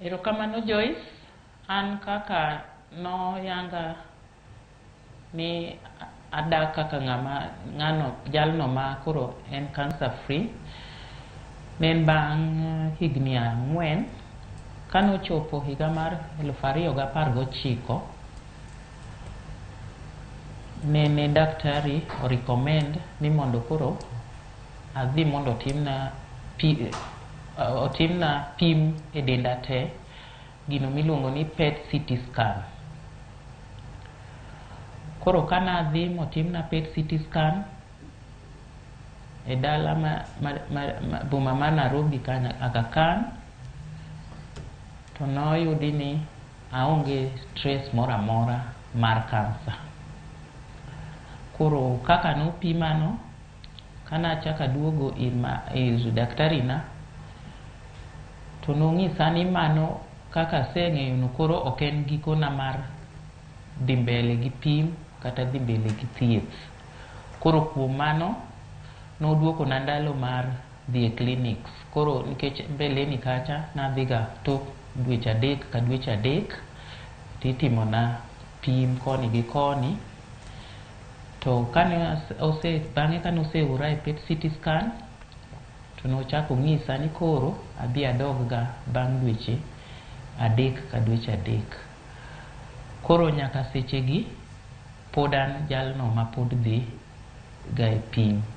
Erokamano Joyce, an kaka noyanga ni adak kaka ng'ama ng'ano jalno ma koro en cancer free ne en bang' higni 4 kanochopo higa mar 2019 nene daktari o recommend ni mondo koro adhi mondo otimna pim e denda te, gino miluongo ni PET CT scan. Koro kanadhi motimna PET CT scan e dala ma boma ma Nairobi kanyo Aga Khan, to noyudi ni aonge trace moro amora mar kansa. Koro kaka nopimano, kanachako aduogo ir daktari na, to nong'isa ni mano kaka aseng'eyo no koro ok en gikona mar dhi mbele gi pim kata dhi mbele gi thieth. Koro kuom mano, noduokona ndalo mar dhi e clinics. Koro nikech mbeleni kacha nadhiga tok dweche 3 ka dweche 3 titimona pim koni gi koni. To kane ose bang'e kane oseora e PET CT scan, to nochako ong'isa ni koro adhi adog ga bang' dweche 3 ka dweche 3. Koro nyaka seche gi pod an jalno ma pod dhi ga e pim.